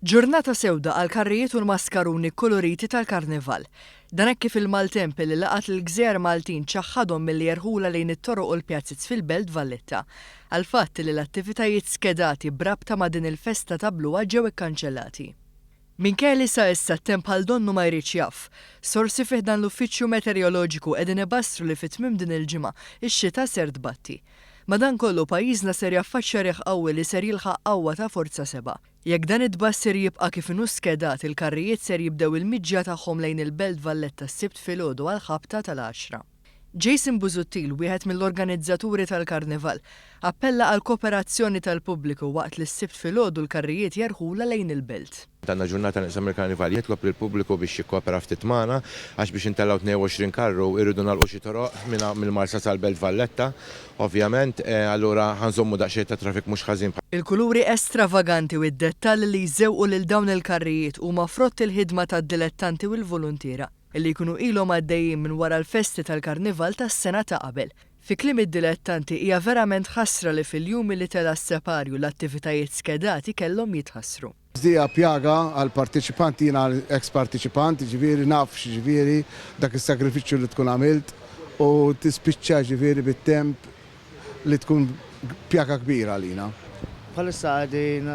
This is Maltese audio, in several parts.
Ġurnata sewda għall-karrijiet u l-maskaruni kkuluriti tal-Karnival. Dan hekk kif il-maltemp li laqat lill-gżejjer Maltin ċaħħadhom milli jerħulha lejn it-toroq u l-pjazez fil-Belt Valletta. Għall-fatt li l-attivitajiet skedati b'rabta ma' din il-festa ta' bluha ġew ikkanċellati. Minkejja li sa issa t-temp bħal donnu ma jridx jaf, sorsi fi ħdan l-Uffiċċju Metereoloġiku qegħdin ibassru li fi tmiem din il-ġimgħa x-xita ser tbatti. Madankollu pajjiżna ser jaffaċċja riħ qawwi li ser jilħaq qawwa ta' forza sebgħa. Jekk dan it-tbassir jibqa' kif inhu skedat, il-karrijiet ser jibdew il-miġja tagħhom lejn il-Belt Valletta s-Sibt filgħodu għall-ħabta tal-għaxra. Jason Busuttil, wieħed mill-organizzaturi tal-Karnival, appella għall-kooperazzjoni tal-pubbliku waqt li s-Sibt filgħodu l-karrijiet jerħulha lejn il-Belt. Għandna ġurnata nieqsa mill-Karnival. Nitlob lill-pubbliku biex jikkopera ftit magħna għax biex intellgħu 22 karru irridu nagħlqu xi toroq minn mill-Marsa sal-Belt Valletta ovvjament, allura ħa nżommu daqsxejn ta' traffic mhux ħażin. Il-kuluri estravaganti u d-dettalli li jżewqu lil dawn il-karrijiet huma frott il-ħidma tad-dilettanti u l-voluntiera li jkunu ilhom għaddejjin minn wara l-festi tal-Karnival tas-sena ta' qabel. Fi kliem id-dilettanti hija verament ħasra li fil-jum li tela' s-separju l-attivitajiet skedati kellhom jitħassru. Hija pjaga għall-parteċipanti, jiena eks parteċipant, jiġifieri naf x'jiġifieri dak is-sagrifiċċju li tkun għamilt u tispiċċa jiġifieri bit-temp li tkun pjaga kbira għalina. Bħalissa qegħdin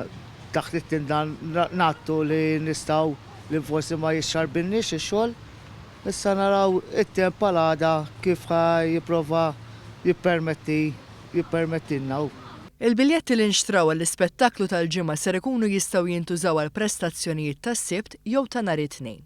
taħt it-tinda ngħattu li nistgħu li forsi ma jixxarbilniex ix-xogħol. Issa naraw it-temp għal għada kif ħa jipprova jippermetti jippermettilna hu. Il-biljetti li nxtraw għall-ispettaklu tal-Ġimgħa ser ikunu jistgħu jintużaw għall-prestazzjonijiet tas-Sibt jew ta' nhar it-Tnejn.